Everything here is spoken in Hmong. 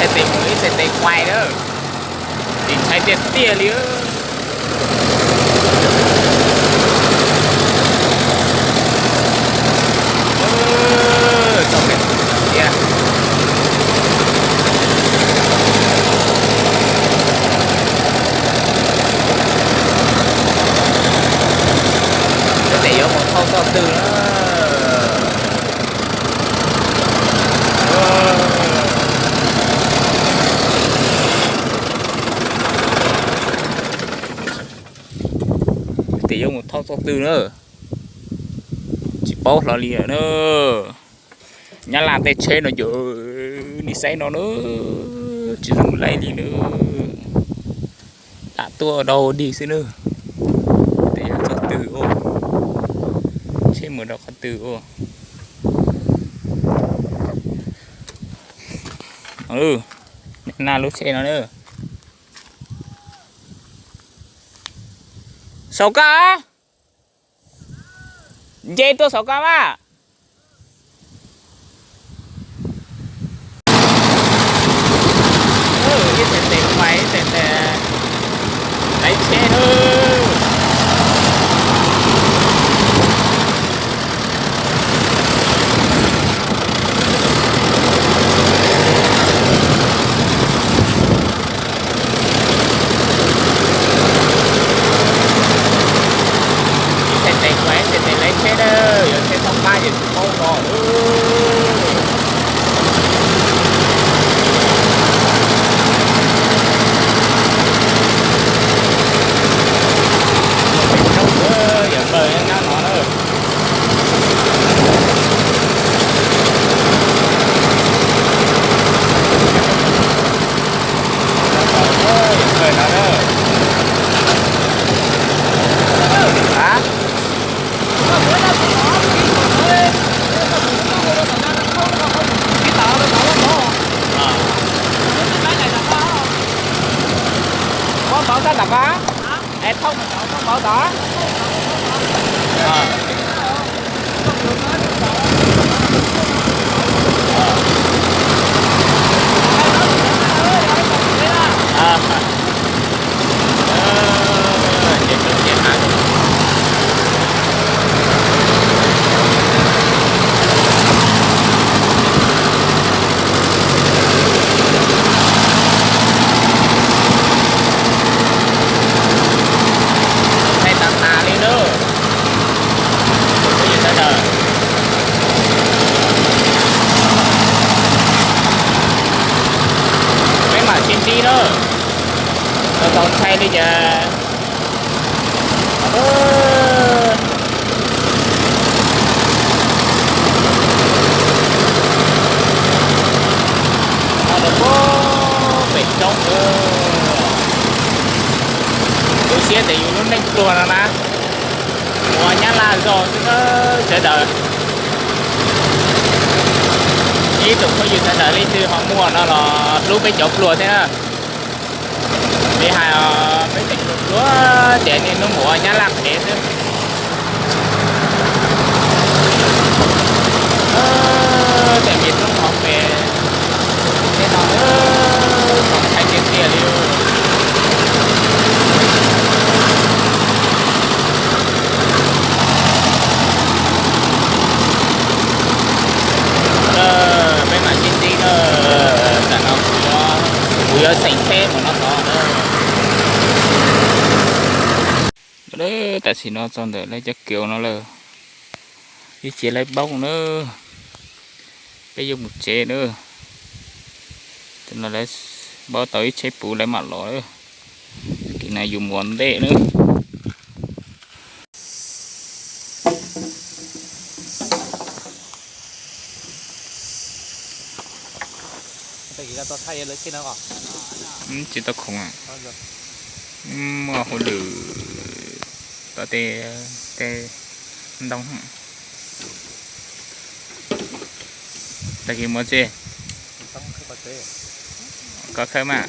Tes mus ib tes tes quais na. Ntshai tiag tiag li. Tes yuav mus thauj txoj twg na. Tes yuav mus thauj txoj twg na. Tsis paub hlo li lawm na. Nyab Laj tej tsheb no yog nej saib no na, tsis zoo laij li na. Lam tuaj dau dig xwb na. Tes yuav txoj twg ua, tsheb mus rau qhov twg ua. Nyab Laj lub tsheb no na. Saum koj, nce tuaj saum koj mas. Ib tes tes quais, ib tes tes laiv tsheb na. Ib tes tes quais, ib tes tes laiv tsheb na, yuav tsheb thauj qab ces tsis paub no. Yog npawg nyob no na. Muab npauv txog tom koj, es thauj npauv tod. Ntshai tas tas li na. Phooj ywg sawv daws, peb mam sib ntsib na. Tau tau ntshai li cas. Pem roob, tu siab tias yus lub neej pluag no na, mus ua Nyab Laj zog xwb sawv daws. Ib tsoom phooj ywg sawv daws leej twg ho muaj no los hlub peb cov pluag thiab na. Li hais peb tseem pluag pluag ces niaj hnub mus ua Nyab Laj qhev xwb. Tej me roob hauv pes tej no, txaus ntshai tiag tiag li. Peb mam sib ntsib na. Tam no kuv yuav xeem tsheb mus no tod na. Tam sim no txog ntawm lawv cov kiaus no lawm, ib txhia lawv paub na. Peb yuav mus tsev na. Tam no lawv paub tau ib tsheb puv lawv mam los. Tam no yus mus ua ntej na. Tsis tau khoom, muaj hauj lwm tau tej, tej ntoo. Tag kis mus tsi? Koj khawb mas.